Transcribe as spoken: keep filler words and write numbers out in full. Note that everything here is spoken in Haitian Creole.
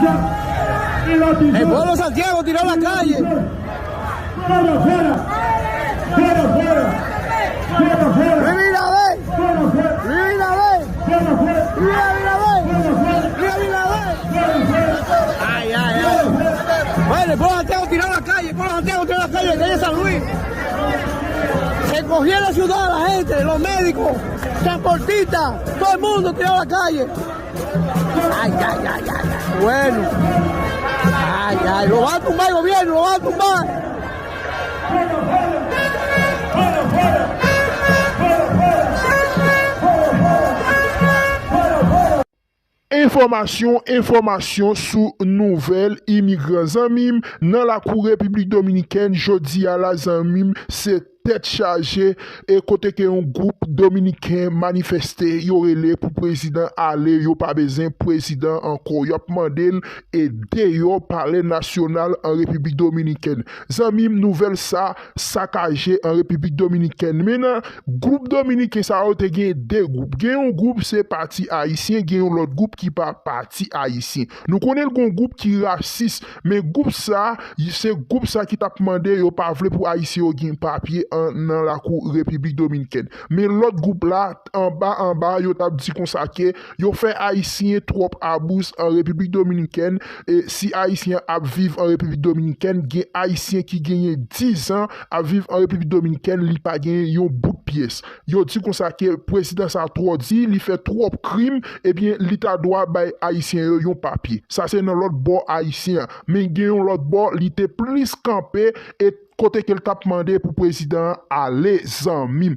El pueblo de Santiago tiró a la calle. Luis Abinader. Luis Abinader. Luis Abinader. Luis Abinader. Ay, ay, ay. Bueno, el pueblo de Santiago tiró a la calle, el pueblo de Santiago tiró a la calle, calle San Luis. Se cogió la ciudad, la gente, los médicos, transportistas, todo el mundo tiró a la calle. Ay, ay, ay, ay, ay. Bueno. Ay, ay, lo van a tumbar el gobierno, lo van a tumbar. Enfòmasyon, enfòmasyon sou nouvèl imigran. Zanmi m, nan lakou Repiblik Dominikèn, jodi a la, zanmi m, se tèt chaje, e kote ke yon gwoup dominiken manifeste, yo rele pou prezidan ale, yo pa bezwen prezidan ankò. Y ap mande l e deyò palè nasyonal an Repiblik Dominikèn. Zanmi m, nouvèl sa sakaje an Repiblik Dominikèn. Men nan gwoup dominiken sa yo te gen de gwoup. Gen yon gwoup se Pati Ayisyen, gen yon lòt gwoup ki pa Pati Ayisyen. Nou konnen l gen yon gwoup ki rasis, men gwoup sa, se gwoup sa ki t ap mande yo pa vle pou Ayisyen yo gen papye an, nan lakou Repiblik Dominikèn. Men lòt gwoup la, anba anba, yo t ap di konsa ke yo fè Ayisyen twòp abuz an Repiblik Dominikèn, e si Ayisyen ap viv an Repiblik Dominikèn, gen Ayisyen ki genyen diz an ap viv an Repiblik Dominikèn, li pa genyen yon bout pyès. Yo di konsa ke prezidan sa twò di, li fè twòp krim, ebyen, li ta dwa bay Ayisyen yo yon papye. Sa se nan lòt bò ayisyen an. Men gen yon lòt bò, li te plis kanpe e kote ke l t ap mande pou prezidan an ale, zanmi m.